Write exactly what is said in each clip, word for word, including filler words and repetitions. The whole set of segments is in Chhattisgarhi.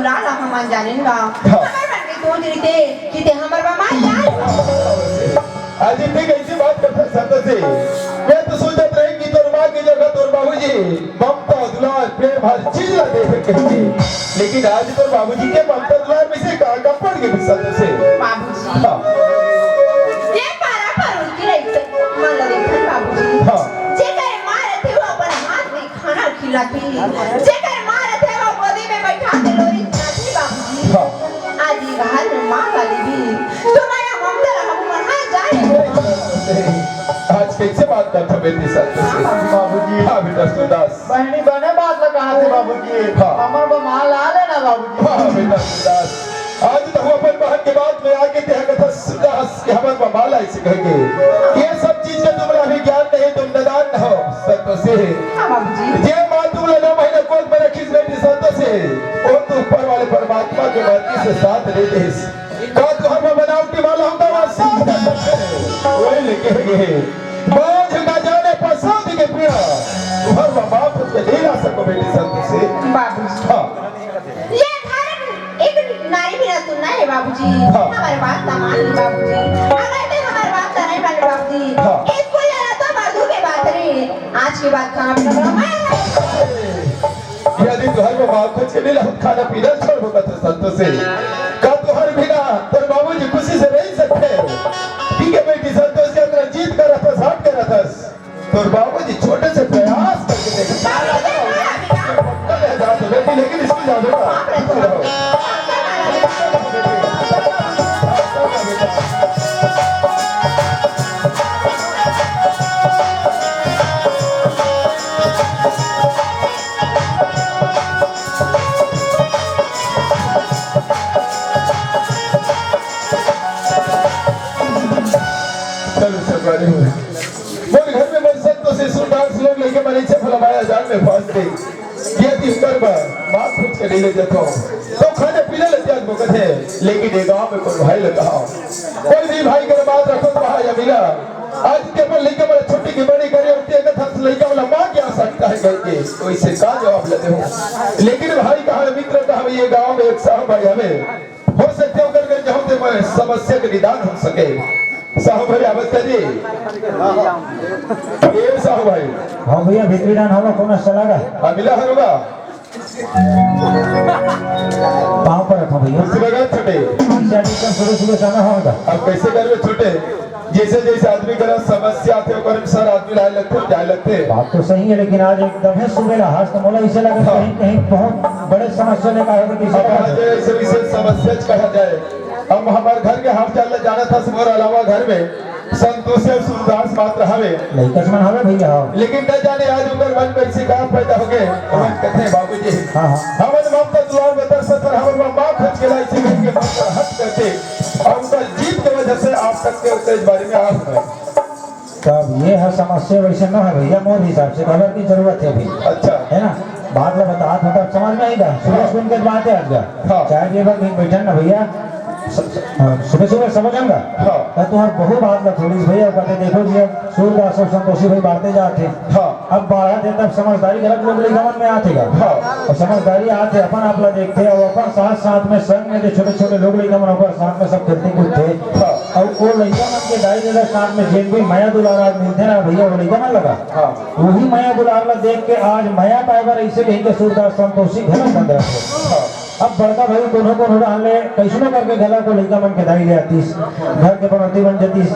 लाला हमन जानिन गा। हाँ। हमर मन के सोच रहिथे कि ते हमर बमाल लाल। आज इतनी कैसी बात करता संतोषी? मैं तो सोचत रहे कि तोर माँ की जगह तोर बाबूजी ममता, दुलार, प्रेम, हर चीज ला दे कहिके। लेकिन आज तोर बाबूजी के ममता, दुलार में से का, का पड़ गई संतोषी? बाबूजी। हाँ। ये पारा परोस के रहिथे, मन ला देखन बाबूजी। हाँ। जेकर माँ रहिथे, वो अपन हाथ में खाना खिलाथे, जेकर माँ रहिथे, वो गोदी में बैठा के लोरी सुनाथे बाबूजी। हाँ। आज ये घर में माँ वाली भी, तो मैं ममता ला हम कहाँ जाए? आज कैसे बात करता बेटी संतोषी? बाबूजी। हाँ बेटा सुरदास। बहनी बने बात ला कहा थे बाबूजी। हाँ। हमर बमाल लाल हे ना बाबूजी। हाँ बेटा सुरदास। आज तो हम अपन बहन के बात में आके तेह कथा सुरदास के हमर बमाल लाल से कहिके। ये सब चीज का तुमला अभी ज्ञान नहीं, तुम नादान हो संतोषी। हाँ बाबूजी। जे माँ तुमला नौ महीना गोद में रखिस बेटी संतोषी, वो तो ऊपर वाले परमात्मा के मर्जी से साथ दे देस। का तुहर में बनावटी वाला होता वह साथ दे। वही लेके गए। बांझ का जाने पसंद के पीड़ा, तुहर में बाप के दे ना सको बेटी संतोषी। बाबूजी। हाँ। ये घर एक नारी बिना सुनना है बाबूजी। हाँ। हमर बात ना मान ली बाबूजी। अगर ते हमर बात ना नहीं माने बाबूजी, हाँ। स्कूल जाना तो मर्दू के बात रे। आज के बाद खाना पीना बड़ा मैं है। यदि तुहर में बाप कुछ के नहीं रहत, खाना पीना छोड़ बकत संतोषी। का तुहर बिना तोर बाबूजी खुशी से रह सकते? ठीक है बेटी संतोषी, अगर जीत कर रखस, हट कर रखस। तोर बाबूजी छोटे से प्रयास करके देख। पक्का ले जा तो बेटी, लेकिन स्कूल जा बेटा। चलो, सरकारी हो। मोर घर में मोर संतोषी सुरदास लोग लेके मरीचे फलमाया जाल में फंस गई। ये दिन पर मैं माँ खुद के नहीं ले जाता हूँ। तो खाने पीने ले त्याग बकत है, लेकिन ये गाँव में कोई भाई लगा हो। कोई भी भाई के बात रखो तो वहाँ या मिला। आज के पर लेके मेरा छुट्टी की बड़ी करी होती है, कथा से लेके वाला माँ क्या सकता है करके, तो इसे का जवाब लेते हो? लेकिन भाई कहा, मित्र कहा, ये गाँव में एक साहब भाई हमें हो सकते हो करके जहाँ ते मैं समस्या के निदान हो सके। साहू भाई, आवत करिए। ए साहू भाई। हाँ भैया, भीतरी डान हवा कौन अच्छा लगा? हाँ, मिला हर होगा। पाँव पर रखो भैया। कुर्सी लगा छोटे। पीछे आके एकदम सुबह सुबह से आना होगा। अब कैसे करवे छोटे? जैसे जैसे आदमी करा समस्या आथे, ओकर अनुसार आदमी लाए लगथे, जाए लगथे। बात तो सही है, लेकिन आज एकदम है सुबह ला, आज तो मोला इसे लगा हाँ। कहीं, कहीं बहुत बड़े समस्या लेकर आए हो, किसी अब का आज ऐसे विशेष समस्या च कहा जाए। अब हमार घर के हाल चाल ला जानत हस, मोर अलावा घर में संतोष अउ सूरदास मात्र हवे। लइका मन हवे भैया, हाँ। लेकिन न जाने आज उनकर मन में शिकायत पैदा हो गए। हाँ। हमन कथे बाबूजी, हाँ, हाँ। हमन ममता दुलार में तरसत हन, हमन माँ खोज के लाई से घर के ममता हट करके, और उनका जीत के वजह से आप तक के उत्तेज बारे में आप हैं। तब ये है समस्या, वैसे न है भैया, मोर हिसाब से खबर की जरूरत है अभी। अच्छा। है ना? बात ला बतात हँव, तब समझ में आई गा। सुबह हाँ। सुन के बात है आज का। हाँ। चाय के बाद कहीं बैठन ना भैया, स-, स-, हाँ, सुबह सुबह समझन गा। हाँ। तब तुम्हार बहुत बात ला थोड़ी सी भैया, कहते देखो जी, अब सूरदास और संतोषी भाई बांटते जाते हैं। हाँ। अब बाढ़त हे तब समझदारी गलत लोग लइका मन में आथे गा। हाँ। अउ समझदारी आथे, अपन आप ला देखथे अउ अपन साथ साथ में संग में जो छोटे छोटे लोग लइका मन ओकर साथ में सब खेलथे कूदथे। हाँ। अउ वो लइका मन के दाई ददा साथ में जेन भी मया दुलार आज मिलथे ना भैया, वो लइका मन लगा। हाँ। वही मया दुलार ला देख के आज मया पाए बर अइसे कहिके सूरदास संतोषी घलो बंद रथे। हाँ। अब बड़का भाई कोनो कोनो डाहर ले कइसनो करके घला को लइका मन के दाई ले आतिस, घर के पनौती बन जतिस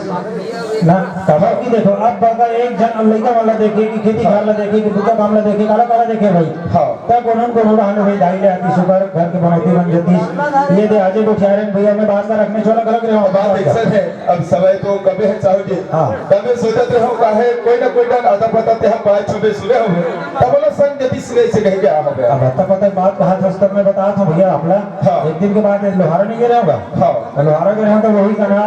ना। काबर कि देखो, अब बड़का एक झन लइका मन ला देखे कि खेती खार ला देखे कि बुता काम ला देखे, काला काला देखे भाई। हाँ। त कोनो कोनो डाहर ले भाई दाई ले आतिस, ओकर घर के पनौती बन जतिस। ये दे आजे गोठियारे भैया, मैं बात ला रखने छोला गलत रहे हूँ। बात अइसन है, अब समय तो कमे है साहू जी। हाँ। तब मैं सोचत रहे हूँ, काहे कोई ना कोई डाहर आता पता ते हम बात छुपे सुने होंगे। तब बोला संग जतिस ले से कहीं क्या हो गया। अब आता पता बात कहा था, तब मैं बतात हूँ भैया आप ला। हाँ। एक दिन के बाद लोहारा नहीं गिरा होगा? हाँ। तो लोहारा गिरा तो वही कहना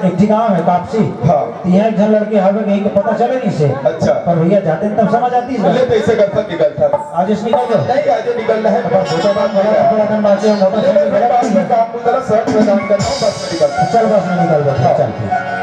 एक ठिकाना है कापसी। हाँ। तो यहाँ एक झन लड़के हवे कहीं के पता चले नहीं से। अच्छा। पर भैया जाते तब समझ आती है। ले तो ऐसे करता निकलता। आज इस निकल गए? नहीं, आज निकलना है। अब छोटा बात बड़ा, बड़ा, बड़ा, बड़ा, मोटर ले, साइकिल मैं बड़ा। बस में काम को जरा शर्ट प्रदान करता हूँ, बस में निकलता हूँ। चल बस में निकल गए, हाँ। चल ठीक।